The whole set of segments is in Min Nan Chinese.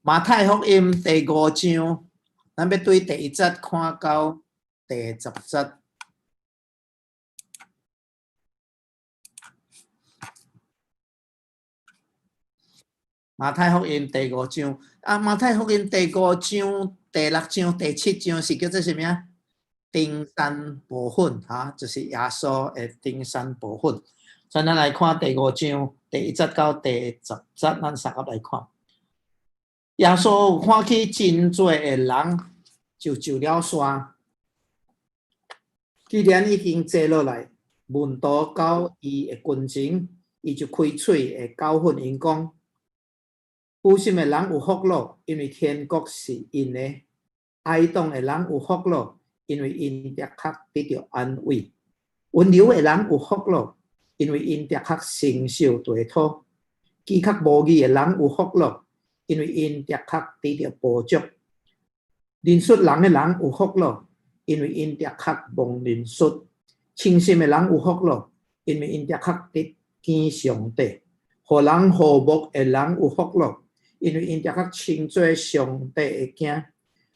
馬太福音第五章，咱欲對第一節看到第十節。馬太福音第五章，啊，馬太福音第五章、第六章、第七章是叫做啥物啊？登山寶訓，哈，就是耶穌的登山寶訓。所以咱來看第五章第一節到第十節，咱相佮來看。耶穌有看見真濟的人，就上了山。既然已經坐落來，門徒到伊的跟前，伊就開喙會教訓𪜶講：虛心的人有福咯，因為天國是𪜶的；哀慟的人有福咯，因為𪜶的確得著安慰；溫柔的人有福咯，因為𪜶的確承受地土；飢渴慕義的人有福咯，因為𪜶的確得著飽足；憐恤人的人有福咯，因為𪜶的確蒙憐恤；清心的人有福咯，因為𪜶的確得見上帝；予人和睦的人有福咯，因為𪜶的確稱做上帝的囝；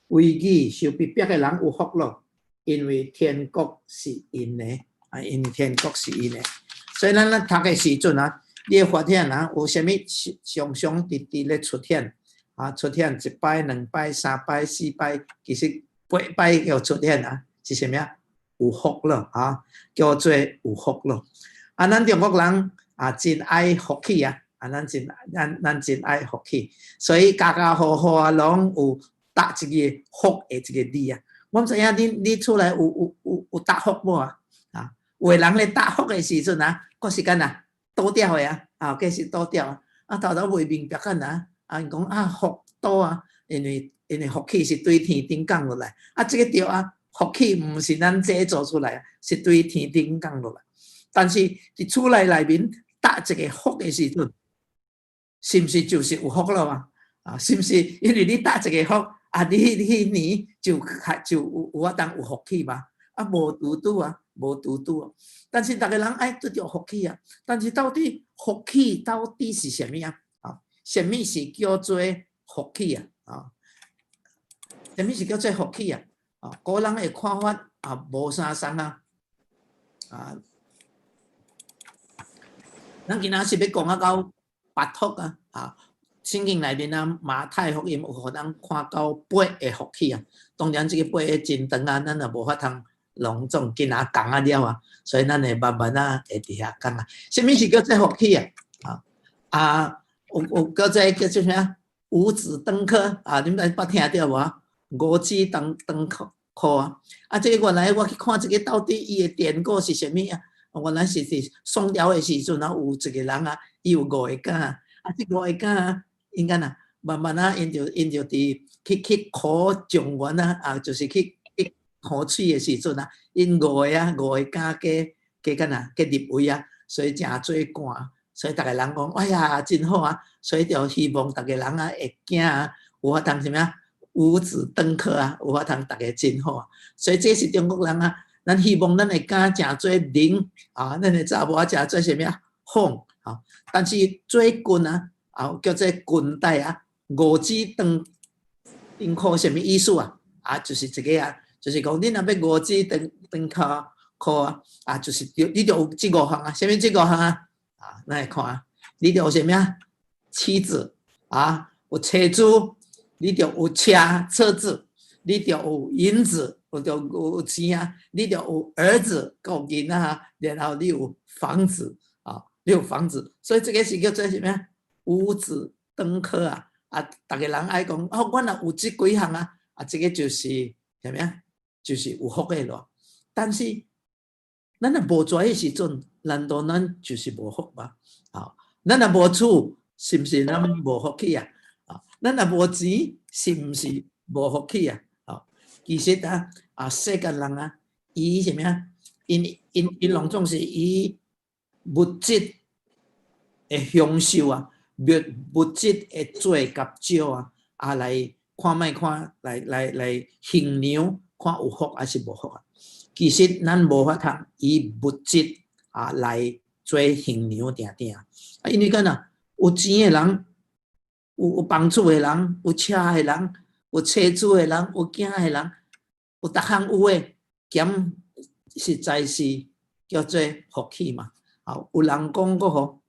為義受逼迫的人有福咯，因為天國是𪜶的，啊，因為天國是𪜶的。所以咱咧讀的時陣啊，你會發現啊，有啥物常常直直咧出現啊，出現一擺、兩擺、三擺、四擺，其實八擺又出現啊，是啥物啊？有福咯，啊，叫做有福咯。啊，咱中國人啊，真愛福氣啊，啊，咱真愛福氣，所以家家戶戶啊，攏有貼一个福的一个字啊。我毋知影你厝內有貼福無啊？啊，有的人咧貼福的時陣啊，閣是敢若倒吊的啊，啊，閣是倒吊啊，啊，頭頭袂明白敢若啊，𪜶講啊福倒啊，因為福氣是對天頂降落來，啊，這个對啊，福氣毋是咱製造出來，是對天頂降落來。但是佇厝內內面貼一个福的時陣，是毋是就是有福了嘛？啊，是毋是因為你貼一个福，啊，你彼年就較就有法通有福氣嘛？啊，無拄拄啊，無拄拄啊。但是逐个人愛得著福氣啊，但是到底福氣到底是啥物啊？啊，啥物是叫做福氣啊？啊，啥物是叫做福氣啊？啊，個人的看法啊，無相仝啊。啊，咱今仔是欲講啊到八福啊，啊，聖經內面啊，馬太福音有予咱看到八个福氣啊。當然，這个八个真長啊，咱也無法通攏總今仔講啊了啊，所以咱會慢慢啊會佇遐講啊。啥物是叫做福氣啊？啊啊，有叫做叫做啥？五子登科啊！恁捌聽著無啊？五子登科啊！啊，這个原來我去看這个到底伊的典故是啥物啊？原來是佇宋朝的時陣啊，有一个人啊，伊有五个囝啊，這五个囝啊，𪜶敢若慢慢啊，𪜶就佇去考狀元啊，啊，就是去考試的時陣啊，𪜶五个啊，五個囝加敢若加入圍啊，所以誠做官，所以逐个人講，哎呀，真好啊！所以就希望逐个人啊，會囝啊，有法通啥物啊，五子登科啊，有法通逐个真好啊。所以這是中國人啊，咱希望咱的囝誠做龍啊，咱的查某仔誠做啥物啊，鳳啊。但是最近啊，啊叫做近代啊，五子登科啥物意思啊？啊，就是這个啊，就是講你若欲五子登科啊，啊，就是你著有這五項啊，啥物這五項啊？啊，咱來看，你著有啥物啊？妻子啊，有妻子，你著有車子，你著有銀子，有著有錢啊，你著有兒子夠囡仔，然後你有房子啊，你有房子，所以這个是叫做啥物啊？五子登科啊！啊，逐个人愛講，哦，我若有這幾項啊，啊，這个就是啥物啊？就是有福的咯。但是咱若無跩的時陣，難道咱就是無福嗎？啊，咱若無厝，是毋是咱無福氣啊？啊，咱若無錢，是毋是無福氣啊？啊，其實啊，啊，世間人啊，伊啥物啊？𪜶攏總是以物質的享受啊，物質的多佮少啊，啊來看覓看，來衡量看有福還是無福啊？其實咱無法通以物質啊來做衡量定定啊，因為敢若有錢的人有幫助的人，有車的人，有妻子的人，有囝的人，有逐項有的，兼實在是叫做福氣嘛。啊，有人講過吼，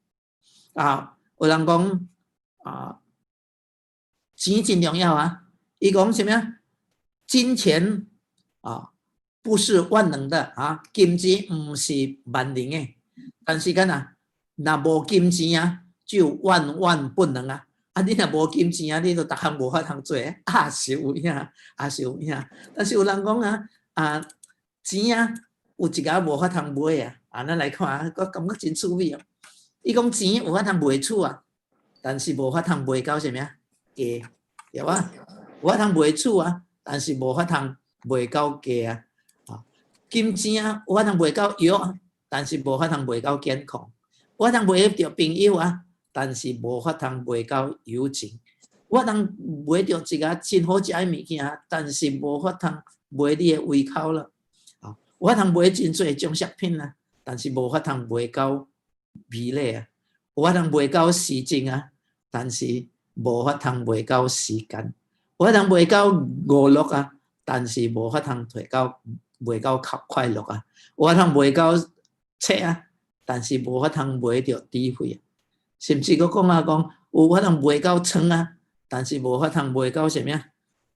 啊，有人講啊，錢真重要啊。伊講啥物啊？金錢啊，不是萬能的啊，金錢毋是萬能的，但是敢若若無金錢啊，就萬萬不能啊！啊，你若無金錢啊，你就逐項無法通做，啊是有影，啊是有影。但是有人講啊，啊錢啊，有一個無法通買啊，啊，咱來看啊，我感覺真趣味哦。伊講錢有法通買厝啊，但是無法通買到啥物啊？家，對吧？有法通買厝啊，但是無法通買到家啊。啊，金錢啊，有法通買到藥啊，但是無法通買到健康。有法通買著朋友啊，但是無法通買到友情。有法通買著一個真好食的物件，但是無法通買你的胃口了。啊，有法通買真濟裝飾品啊，但是無法通買到美麗啊。有法通買到時鐘啊，但是無法通買到時間。有法通買到娛樂啊，但是無法通提到買到較快樂啊。有法通買到冊啊，但是無法通買著智慧啊。甚至閣講啊講，有法通買到床啊，但是無法通買到啥物啊？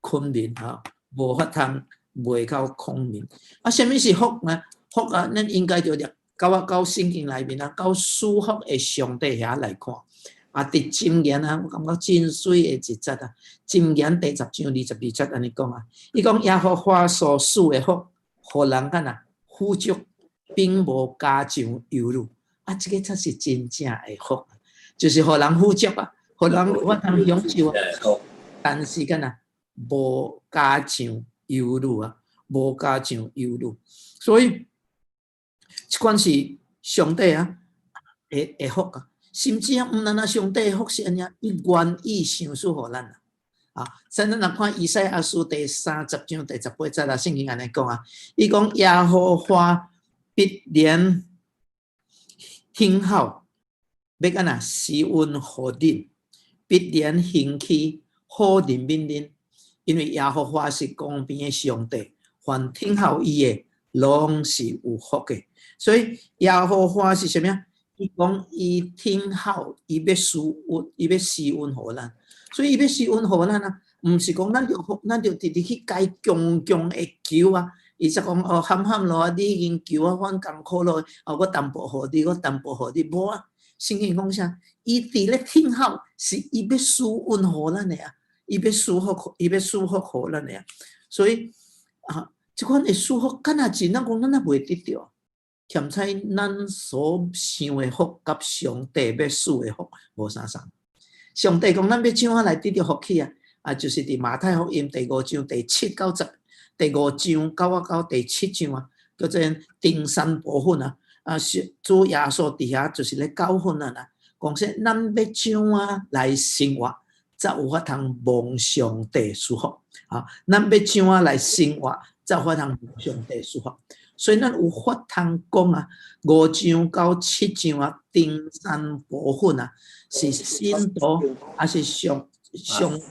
睏眠吼，無法通買到空眠。啊，啥物是福呢？福啊，咱應該就入到啊到聖經內面啊，到賜福的上帝遐來看。啊，佇箴言啊，我感覺真媠的一節啊，箴言第10章22節按呢講啊，伊講耶和華所賜的福，予人敢若富足，並無加上憂慮。啊，這個才是真正的福，就是予人富足啊，予人有法通享受啊。但是敢若無加上憂慮啊，無加上憂慮。所以，這款是上帝啊，的福啊。甚至啊，毋但若上帝的福是按呢，伊願意賞賜予咱啊。啊，所以咱若看以賽亞書第30章第18節啊，聖經按呢講啊，伊講耶和華必然聽候，欲按怎施恩予恁，必然興起好憐憫恁，因為耶和華是公平的上帝，凡等候伊的，攏是有福的。所以耶和華是啥物啊？伊講伊聽候，伊欲施恩，伊欲施恩予咱，所以伊欲施恩予咱啊，毋是講咱就咱就直直去共伊強強的求啊。伊則講哦，含含咯，你已經求我阮艱苦咯，哦，我淡薄予你，我淡薄予你，無啊。聖經講啥？伊佇咧聽候，是伊欲施恩予咱的啊，伊欲賜福，伊欲賜福予咱的啊。所以啊，這款的賜福，敢若真，咱講咱也袂得著。欠彩咱所想的福，佮上帝欲賜的福無相仝。上帝講咱欲怎啊來得著福氣啊？啊，就是佇馬太福音第五章第七到十，第五章到啊到第七章啊，叫做登山寶訓啊。啊，是主耶穌佇遐就是咧教訓咱啊，講說咱欲怎啊來生活，才有法通蒙上帝賜福啊。咱欲怎啊來生活，才有法通蒙上帝賜福。所以咱有法通講啊，五章到七章啊，登山寶訓啊，是信徒抑是上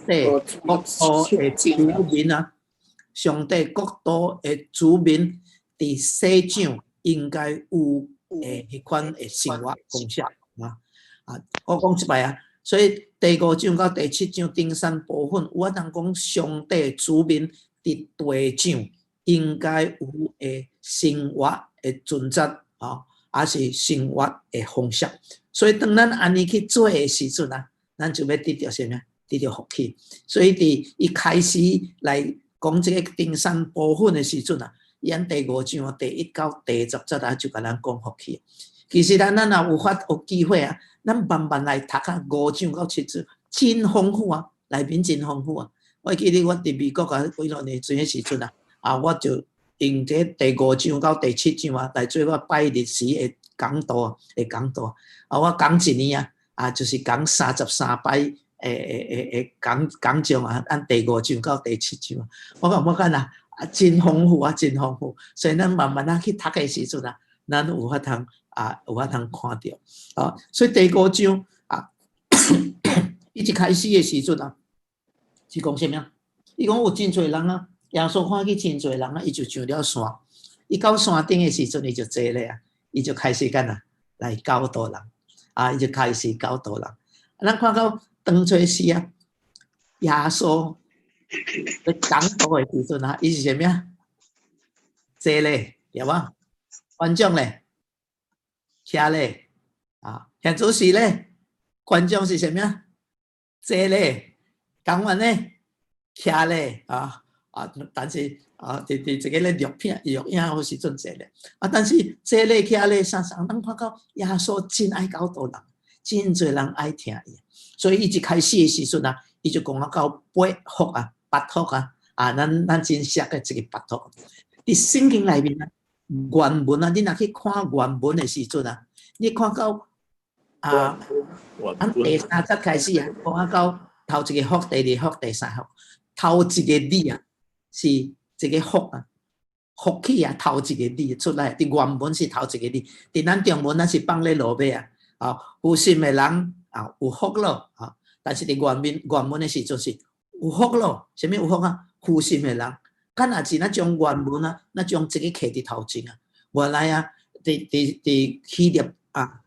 帝國度的子民啊，上帝國度的子民佇世上應該有的彼款的生活方式啊。啊，我講一擺啊，所以第五章到第七章登山寶訓，有法通講上帝子民佇地上應該有的生活的準則，吼，抑是生活的方式。所以當咱按呢去做的時陣啊，咱就欲得著啥物？得著福氣。所以佇伊開始來講這個登山寶訓的時陣啊，伊按第五章第1到第10節啊，就共咱講福氣。其實咱若有法有機會啊，咱慢慢來讀啊，五章到七章，真豐富啊，內面真豐富啊。我記得我佇美國啊，幾若年前的時陣啊，啊，我就用這第五章到第七章啊，來做我拜日時的講道啊，的講道。啊，我講一年啊，啊，就是講33擺的講講章啊，按第五章到第七章，我感覺啊，啊，真豐富啊，真豐富。所以咱慢慢啊去讀的時陣啊，咱有法通啊，有法通看著。啊，所以第五章啊，伊一開始的時陣啊，是講啥物啊？伊講有真濟人啊，耶穌看見真濟人啊，伊就上了山。伊到山頂的時陣，伊就坐咧啊，伊就開始幹啊來教導人啊，伊就開始教導人。咱看到當初時啊，耶穌咧講道的時陣啊，伊是啥物啊？坐咧，對無？觀眾咧，徛咧，啊，現此時咧，觀眾是啥物啊？坐咧，講員咧，徛咧，啊啊！但是啊，佇這個咧錄片、錄影彼時陣坐咧，啊，但是坐咧徛咧，啥啥，咱看到耶穌真愛教導人，真濟人愛聽伊，所以伊一開始的時陣啊，伊就講啊到八福啊，八福啊，啊，咱真熟的這個八福。佇聖經內面啊，原文啊，你若去看原文的時陣啊，你看到啊，咱第三節開始啊，講到頭一個福，第二福，第三福，頭一個字啊，是這個福啊，福氣啊，頭一個字出來，佇原文是頭一個字，佇咱中文咱是放咧落尾啊，啊，有心的人啊有福咯，啊，但是佇原文的時陣是有福咯，啥物有福啊？虛心的人，敢若是咱將原文啊，咱將這個揢佇頭前啊，原來啊，佇希臘啊，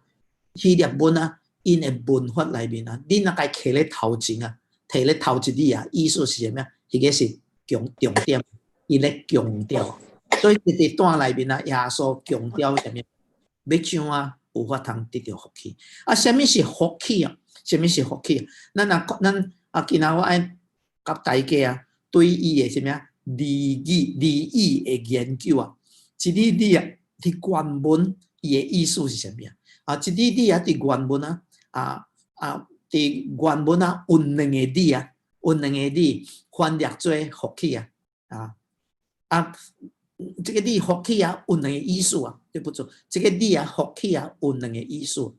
希臘文啊，𪜶的文法內面啊，你若共揢咧頭前啊，提咧頭一字啊，意思是啥物啊？彼個是強重點，伊咧強調，所以佇段內面啊，耶穌強調啥物？欲怎啊有法通得著福氣？啊，啥物是福氣啊？啥物是福氣？咱若咱啊，今仔我愛佮大家啊，對伊的啥物啊？字語的研究啊，這個字啊，佇原文伊的意思是啥物啊？啊，這個字啊，佇原文啊，佇原文啊，有兩个字啊，有兩个字翻譯做福氣啊，這個字福氣啊，有兩個意思啊，對不住，這個字啊，福氣啊，有兩個意思。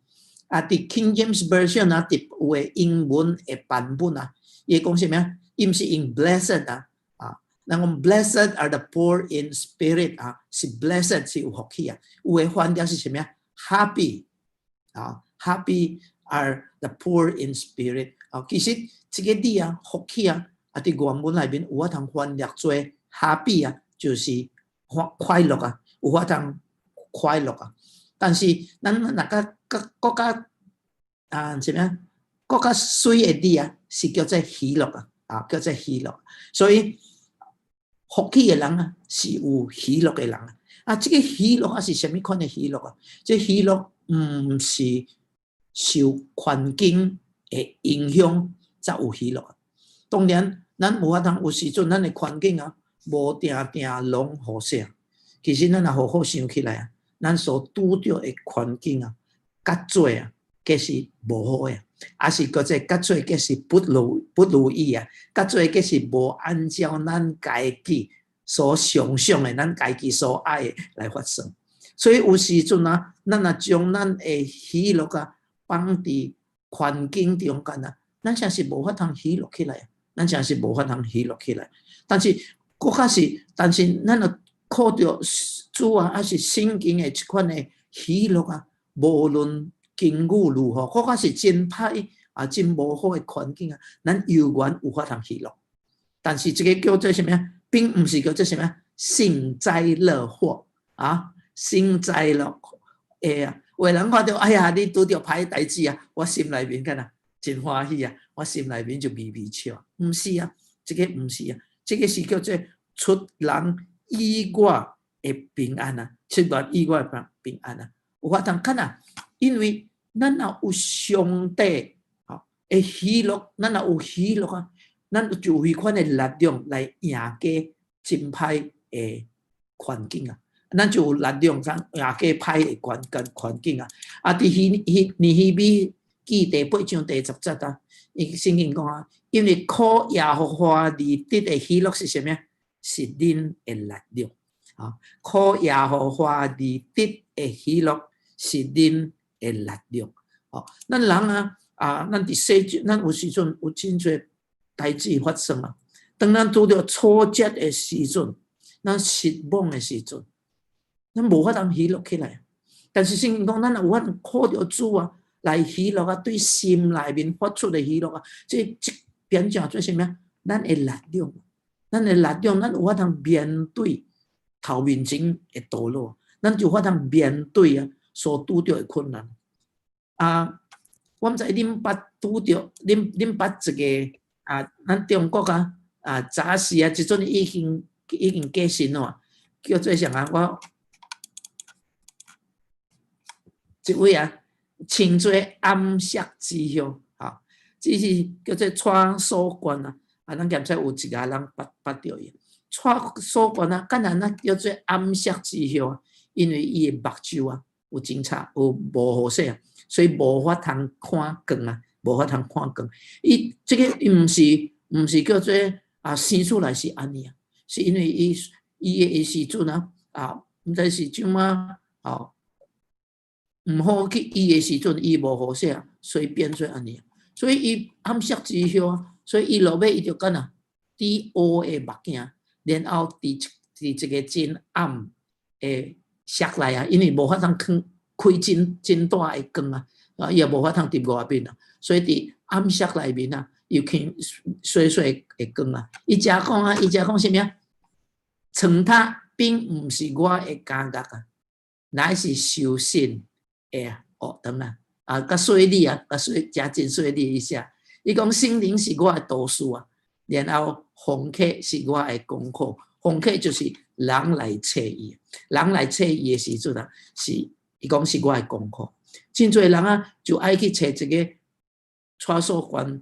啊，佇 King James Version 啊，佇有的英文的版本啊，伊會講啥物啊？伊毋是用 blessed 啊，啊，咱講 blessed are the poor in spirit 啊，是 blessed 是有福氣啊。有的翻譯是啥物啊？Happy 啊，happy are the poor in spirit 啊，其實這個字啊，福氣啊，啊，佇原文內面有法通翻譯做 happy 啊，就是快樂啊，有法通快樂啊。但是咱若較閣閣較啊，啥物啊？閣較媠的字啊，是叫做喜樂啊，啊，叫做喜樂。所以福氣的人啊，是有喜樂的人啊。啊，這個喜樂啊是啥物款的喜樂啊？這喜樂毋是受環境的影響才有喜樂。當然，咱有法通有時陣，咱的環境啊，無定定攏好勢。其實咱若好好想起來啊，咱所拄著的環境啊，較濟啊，計是無好的，抑是閣這較濟計是不如意啊，較濟計是無按照咱家己所想象的，咱家己所愛的來發生。所以有時陣啊，咱若將咱的喜樂啊放佇環境中間啊，咱誠是無法通喜樂起來啊，咱誠是無法通喜樂起來。但是閣較是，但是咱若靠著主啊，抑是聖經的這款的喜樂啊，無論境遇如何，閣較是真歹啊，真無好的環境啊，咱猶原有法通喜樂。但是這個叫做啥物啊？並毋是叫做啥物啊？幸災樂禍啊！幸災樂禍啊！有的人看著，哎呀，你拄著歹代誌啊，我心內面敢若真歡喜啊，我心內面就微微笑。毋是啊，這個毋是啊，這個是叫做出人意外的平安啊，出人意外的平安啊。有法通看啊，因為咱若有上帝吼的喜樂，咱若有喜樂啊，咱就有彼款的力量來贏過真歹的環境啊。咱就有力量通贏過歹的環境啊。啊，佇尼希米記第八章第十節啊，伊聖經講啊，因為靠耶和華而得的喜樂是啥物？是恁的力量啊！靠耶和華而得的喜樂是恁的力量。哦，咱人啊啊，咱佇世間，咱有時陣有真濟代誌發生啊。當咱拄著挫折的時陣，咱失望的時陣，咱無法通喜樂起來。但是聖經講，咱若有法靠著主啊，來喜樂啊，對心內面發出的喜樂啊，這變成做啥物啊？咱的力量，咱的力量，咱有法通面對頭面前的道路，咱就有法通面對啊所拄著的困難。啊，我毋知恁捌拄著，恁捌一個啊，咱中國啊啊早時啊，這陣已經過身了，叫做啥啊？我一位啊，稱做暗色之鄉，哈，這是叫做蔡所冠啊。啊，咱檢測有一個人捌著伊，蔡所冠啊，敢若咱叫做暗色之鄉，因為伊的目睭啊有真差，有無好勢啊，所以無法通看光啊，無法通看光。伊這個伊毋是叫做啊生出來是按呢啊，是因為伊的時陣啊啊，毋知是怎啊，哦，毋好去醫的時陣，伊無好勢啊，所以變做按呢。所以伊暗色之鄉啊，所以伊落尾伊就敢若戴烏的目鏡，然後佇一個真暗的室內啊，因為無法通開開真真大的光啊，啊，伊也無法通佇外面啊，所以佇暗室內面啊，又看細細的光啊。伊遮講啊，伊遮講啥物啊？床榻並毋是我的監獄啊，乃是受審的學堂啊。啊，較細膩啊，較細誠真細膩伊寫。伊講聖靈是我的導師啊，然後訪客是我的功課。訪客就是人來揣伊，人來揣伊的時陣啊，是伊講是我的功課。真濟人啊，就愛去揣一個蔡素娟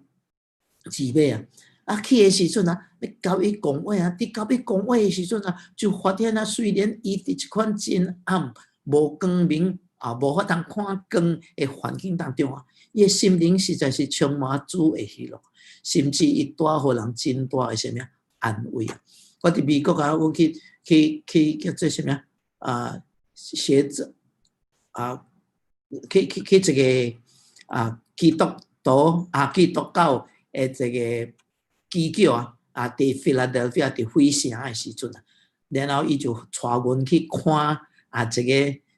姊妹啊，啊去的時陣啊，欲佮伊講話啊，佇佮伊講話的時陣啊，就發現啊，雖然伊佇這款真暗、無光明啊，無法通看光的環境當中啊，伊的心靈實在是充滿主的喜樂，甚至伊帶予人真大的啥物安慰啊！我佇美國啊，我去叫做啥物啊？學者啊，去一個啊基督徒啊基督教的這個機構啊，啊，佇 Philadelphia 佇費城的時陣啊，然後伊就帶阮去看啊，這個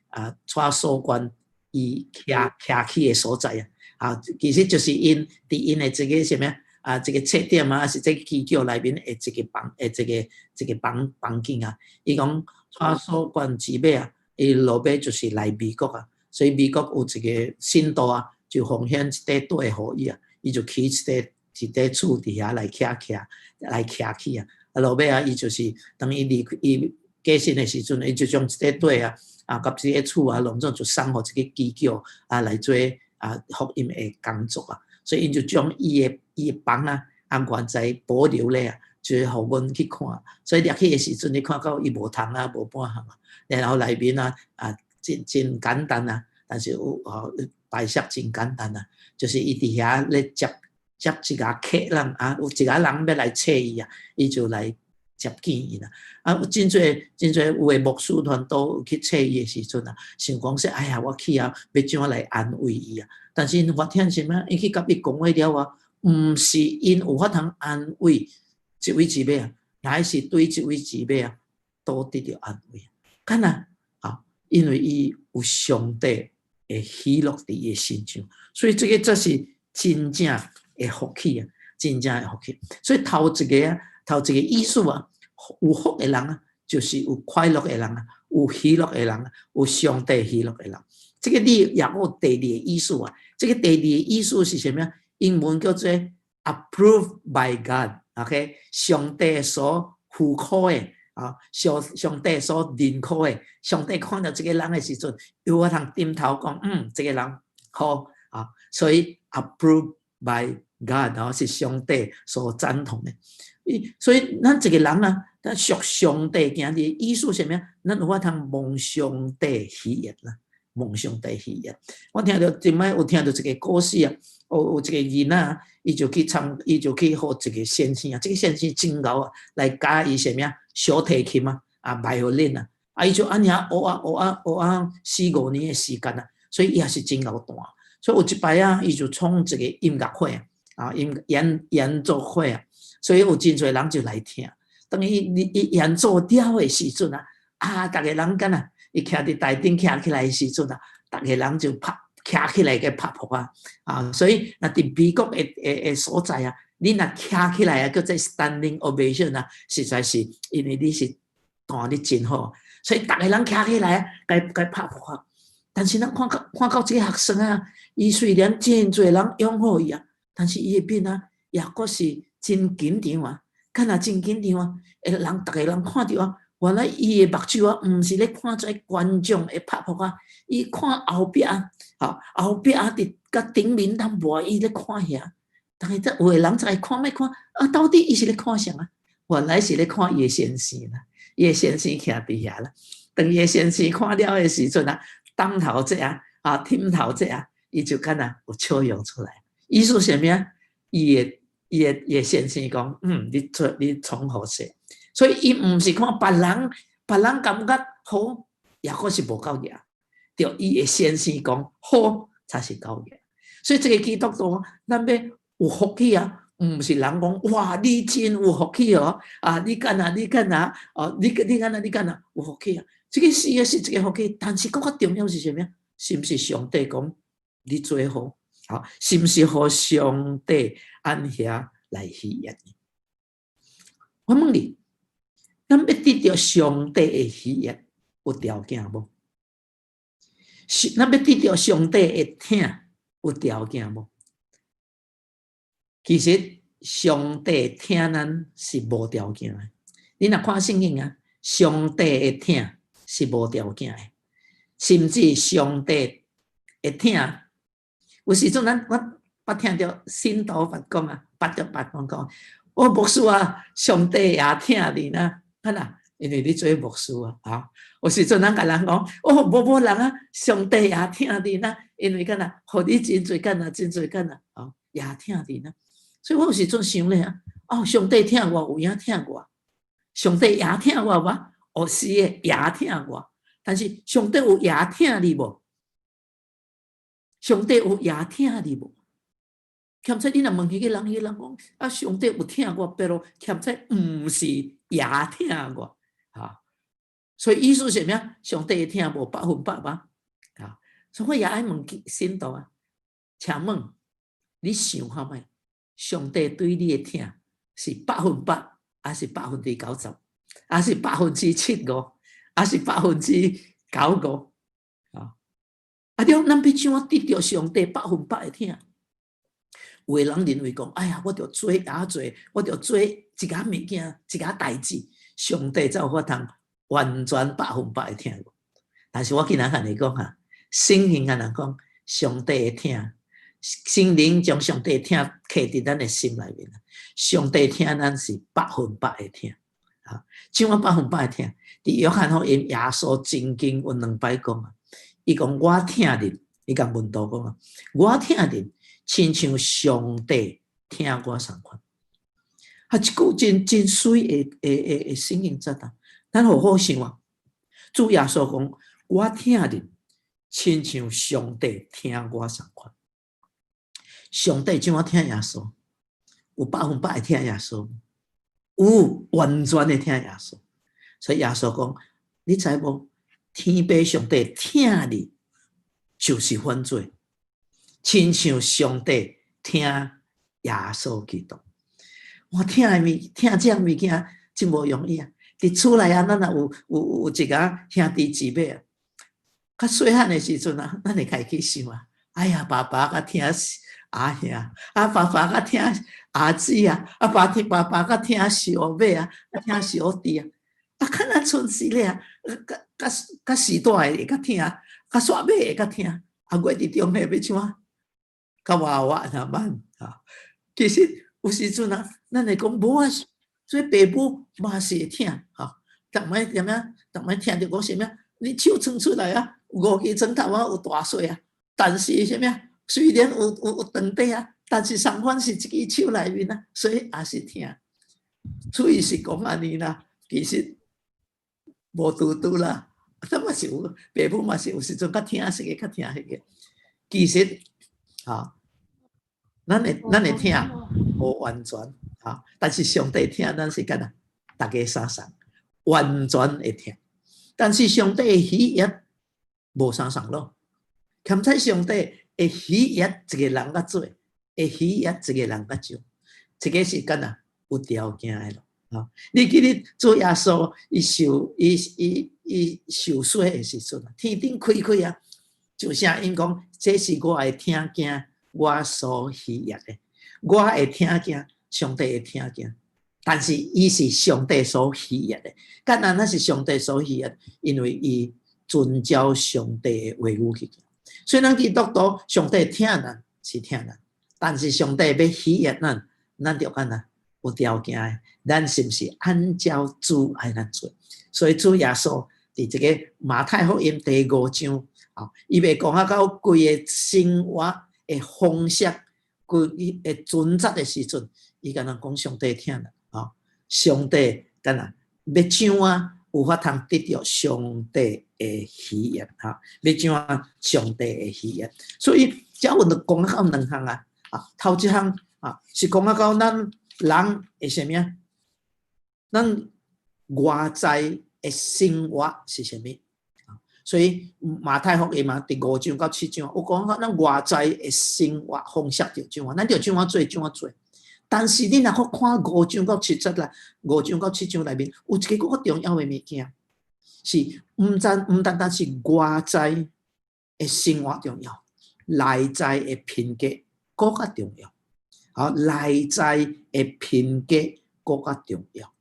啊蔡素娟伊徛徛起的所在啊，啊，其實就是𪜶佇𪜶的這個啥物啊，這個冊店啊，還是這個機構內面的一個房，的這個房間啊。伊講蔡素娟姊妹啊，伊落尾就是來美國啊，所以美國有一個信徒啊，就奉獻一塊地予伊啊，伊就起一塊厝佇遐來徛徛，來徛起啊。啊，落尾啊，伊就是當伊離伊過身的時陣，伊就將這塊地啊，啊，佮這個厝啊，攏總就送予這個機構啊來做啊福音的工作啊。所以𪜶就將伊的房啊，啊原在保留咧啊，就予阮去看。所以入去的時陣，你看到伊無窗啊，無半項啊，然後內面啊啊真真簡單啊，但是有哦擺設真簡單啊，就是伊佇遐咧接接一個客人啊，有一個人欲來揣伊啊，伊就來接見伊啦。啊，有真濟真濟有的牧師團都去揣伊的時陣啊，想講說，哎呀，我去啊，欲怎來安慰伊啊？但是𪜶發現啥物？𪜶去共伊講話了啊，毋是𪜶有法通安慰這位姊妹啊，乃是對這位姊妹啊，都得著安慰。敢若啊，因為伊有上帝的喜樂佇伊的身上，所以這個才是真正的福氣啊，真正的福氣。所以頭一個啊，頭一個意思啊，有福的人啊，就是有快樂的人啊，有喜樂的人啊，有上帝喜樂的人。這個你也有第二個意思啊，這個第二個意思是啥物？英文叫做 approved by God，OK，上帝所許可的啊，上帝所認可的，上帝看著這個人的時陣，有法通點頭講，嗯，這個人好啊，所以 approved by God 哦，是上帝所贊同的。所以咱一個人啊，咱屬上帝行的意思是啥物？咱有法通蒙上帝喜悅啦，蒙上帝喜悅。我聽著前擺有聽著一個故事啊，有一個囡仔，伊就去參，伊就去予一個先生啊，這個先生真𠢕啊，來教伊啥物啊，小提琴啊，啊，violin 啊，啊，伊就按呢學啊學啊學啊四五年的時間啊，所以伊也是真𠢕彈。所以有一擺啊，伊就創一個音樂會啊，音演奏會啊，所以有真濟人就來聽。當伊演奏了的時陣啊，啊，逐個人敢若伊徛佇台頂徛起來的時陣啊，逐個人就拍徛起來共拍噗仔啊！所以若佇美國的所在啊，你若徛起來啊，叫做 standing ovation 啊，實在是因為你是彈得真好，所以逐个人徛起來共共拍噗仔。但是咱看到這個學生啊，伊雖然真濟人擁護伊啊，但是伊的面啊，也閣是真緊張啊，敢若真緊張啊！欸，人逐个人看著啊，原來伊的目睭啊，毋是咧看這觀眾的拍噗仔，伊看後壁啊，後壁啊，佇佮頂面淡薄，伊咧看遐。但是這有的人就愛看欲看，啊，到底伊是咧看啥啊？原來是咧看伊的先生啦，伊的先生徛佇遐啦。當伊的先生看了的時陣啊，當頭這啊，啊，點頭這啊，伊就敢若有笑容出來。意思啥物啊？伊的先生講，你做你創好勢，所以伊毋是看別人，別人感覺好，抑閣是無夠額。著伊的先生講好，才是夠額。所以這個基督徒，咱欲有福氣啊，毋是人講哇，你真有福氣哦，啊，你敢若你敢若哦，你敢若你敢若有福氣啊？這個是也是一個福氣，但是閣較重要是啥物？是毋是上帝講你做好？好，是毋是予上帝按遐來喜悅？我問你，咱欲得著上帝的喜悅，有條件無？是咱欲得著上帝的疼，有條件無？其實上帝疼咱是無條件的。你若看聖經啊，上帝的疼是無條件的，甚至上帝的疼，有時陣咱我捌聽著信徒捌講啊，捌著捌講講，哦，牧師啊，上帝也疼你呢，啊啦，因為你做牧師啊，啊，有時陣咱共人講，哦，某某人啊，上帝也疼你呢，因為敢若，予你真濟艱難，真濟艱難，哦，也疼你呢。所以我有時陣想咧啊，哦，上帝疼我，有影疼我，上帝也疼我無？哦，是的，也疼我。但是上帝有也疼你無？上帝有也疼你無？欠債你若問彼個人，彼個人講啊，上帝有疼我，pero 欠債毋是也疼我，啊，所以意思是啥物？上帝的疼無100%嗎？啊，所以我也愛問信徒啊，請問你想看覓？上帝對你的疼是百分百，抑是90%，抑是75%，抑是95%？啊，啊，對，咱欲怎樣得著上帝百分百的疼？有的人認為講，哎呀，我著做也做，我著做一寡物件，一寡代誌，上帝才有法通完全百分百的疼我。但是我今仔共你講哈，聖經敢若講，上帝的疼，聖靈將上帝的疼刻佇咱的心內面。上帝疼咱是百分百的疼，啊，怎樣百分百的疼？佇約翰福音，耶穌曾經有兩擺講啊，伊講我疼恁，伊共門徒講啊，我疼恁，親像上帝疼我仝款。啊，這句真真媠的聖經節啊，咱好好想啊。主耶穌講，我疼恁，親像上帝疼我仝款。上帝怎樣疼耶穌？有百分百的疼耶穌，有完全的疼耶穌。所以耶穌講，你知無？天父上帝疼你，就是犯罪。親像上帝疼耶穌基督，我疼的物，疼這樣物件真無容易啊！佇厝內啊，咱若有一個兄弟姊妹啊，較細漢的時陣啊，咱會家己想啊，哎呀，爸爸較疼阿兄，啊，爸爸較疼阿姊啊，啊，爸爸較疼小妹啊，較疼小弟啊，啊，敢若賰時咧啊，較較較序大的會較疼，較煞尾會較疼，啊，我佇中間欲怎啊？較娃娃那慢啊，其實有時陣啊，咱會講無啊，做爸母嘛是會疼吼，逐擺點仔，逐擺聽著講啥物，你手伸出來啊，五支指頭啊有大細啊，但是啥物啊？雖然有長短啊，但是仝款是一支手內面啊，所以也是疼。喙是講按呢啦，其實無拄拄啦，這嘛是有，爸母嘛是有時陣較疼這個，較疼彼個。其實，啊，咱的疼無完全，啊，但是上帝疼咱是敢若逐家相仝，完全會疼。但是上帝的喜悅無相仝咯。欠彩上帝會喜悅一個人較濟，會喜悅一個人較少，這個是敢若有條件的囉。啊！你記得主耶穌伊受伊伊伊受洗的時陣，天頂開開啊，就聲音講：這是我的疼囝，我所喜悅的。我的疼囝，上帝的疼囝，但是伊是上帝所喜悅的。敢若是上帝所喜悅，因為伊遵照上帝的話語去行。所以咱基督徒，上帝疼咱是疼咱，但是上帝欲喜悅咱，咱著按怎有條件的，咱是毋是按照主愛咱做？所以主耶穌佇這個馬太福音第五章，啊，伊欲講啊到規个生活的方式，規个準則的時陣，伊敢若講上帝疼咱，啊，上帝敢若欲怎啊有法通得著上帝的喜悅，哈，欲怎啊上帝的喜悅。所以，這阮就講到兩項啊，啊，頭一項啊是講啊到咱人會啥物啊？咱外在的生活是啥物？所以馬太福音嘛，第五章到七章，有講咱外在的生活方式著怎啊，咱著怎啊做怎啊做。但是你若閣看五章到七節啦，五章到七章內面有一個閣較重要的物件，是毋單單是外在的生活重要，內在的品格閣較重要。好，內在的品格閣較重要。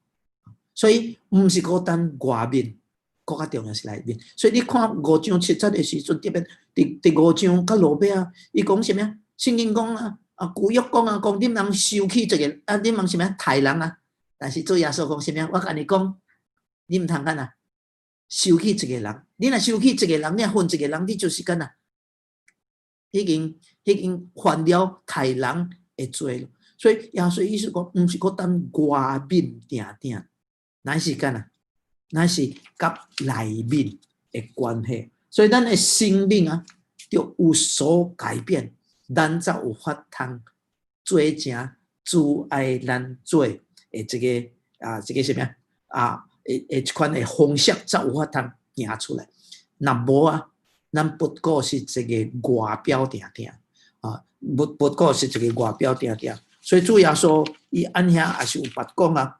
所以毋是孤單外面，閣較重要是內面。所以你看五章七節的時陣，特別佇五章到落尾啊，伊講啥物啊？聖經講啊，啊舊約講啊，講你毋通受氣一個，啊你毋通啥物啊？刣人啊。但是主耶穌講啥物啊？我共你講，你毋通按怎受氣一個人，你若受氣一個人，你若恨一個人，你就是按怎已經犯了刣人的罪了。所以耶穌意思講，毋是孤單外面定定，乃是按怎？乃是佮內面的關係。所以咱的生命啊，著有所改變，咱才有法通做成主愛咱做的這個啊，這個啥物啊？啊，的這款的方式才有法通行出來。若無啊，咱不過是一個外表定定啊，不過是一個外表定定。所以主耶穌伊按遐也是有捌講啊，